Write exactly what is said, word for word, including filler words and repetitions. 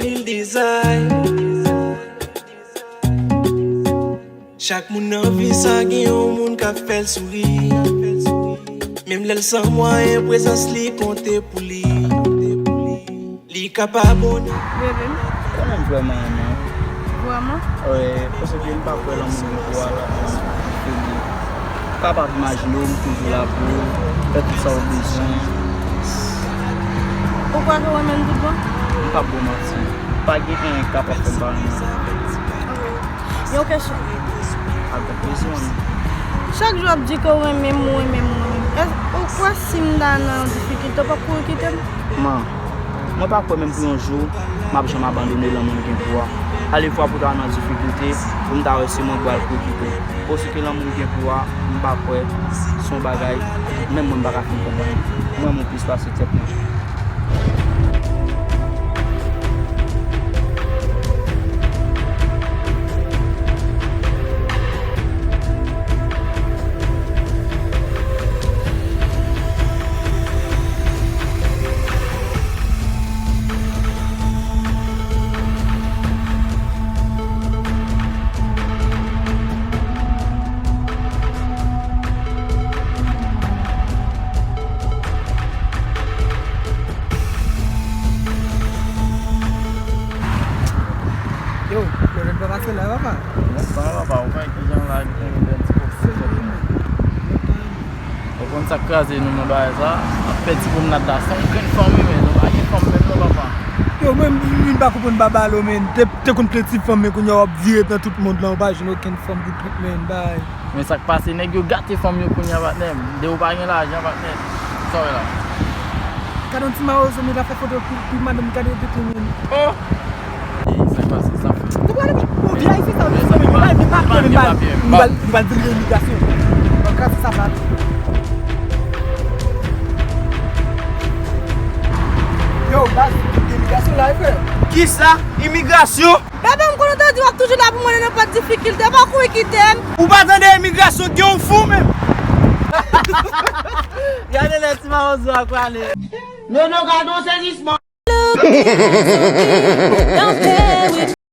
Lil Design. Chak moun nan vi sa gen yon moun k ap fè l souri. Menm lè l san mwayen, prezans li konte pou li. Li ka pa bon. Bebe m. Konnen m vrèman renmen w. Vrèman? Wi, paske m pa kwè lanmou gen pou w la. Ou kapab imajine w, m toujou la pou ou, fè tout sa w bezwen. Ou kwè ke w renmen m tout bon? M p ap ba w manti. Pa gen anyen k kapab fè m pa renmen w. Ok. Yon kesyon. Avèk plezi, mami. Chak jou w ap di ke w renmen m, ou renmen m, ou renmen m. Èske ou kwè si m ta nan yon difikilte, w p ap kouri kite m? Man, mwen pa kwè menm pou yon jou m ap janm abandone lanmou m gen pou ou a. Alevwa pou w ta nan difikilte, pou m ta wè se mwen k pral kouri kite w. Paske lanmou m gen pou ou a, m pa kwè se yon bagay menm mwen m pa ka fin konprann. Mwen, mwen plis pase tèt mwen. Yo, yo, ret pa pase la, papa. Bonswa, papa. Ou konnen kijan la, gen yon ti pwoblèm. Ou konn sa k kraze nou nan bagay sa? Ap fè ti pwomnad la san grenn fanm, wi, men nou pa gen fanm menm non, papa. Yo, mwen, m, m pa konprann baba lo, men. Te, te konn plen ti fanm, men kounye a w ap vire nan tout mond lan, ou pa jwenn okenn fanm pou trip, men, bay. Men sa k pase, nèg yo gate fanm yo kounye a, patnè m. Depi w pa gen lajan, patnè. Sa w wè la? Gade yon ti mawozo, men l ap fè foto pou, pou madanm, gade tete, men. Oh! Sa k pase, sa fè. Ou pral, ou vye ayisyen sa, ou di, men, men, men, men, men, men, nou pral, nou pral delivre imigrasyon. Bon, kraze sa, sa. Yo, baz, imigrasyon la, wi, frè. Kisa? Imigrasyon? Bebe, m konn ou te di w ap toujou la pou mwen nan nenpòt difikilte, pa kouri kite m. Ou pa tande imigrasyon, gen w fou menm. Gade lè ti mawozo a prale. Nono, gade yon sezisman. Don't play with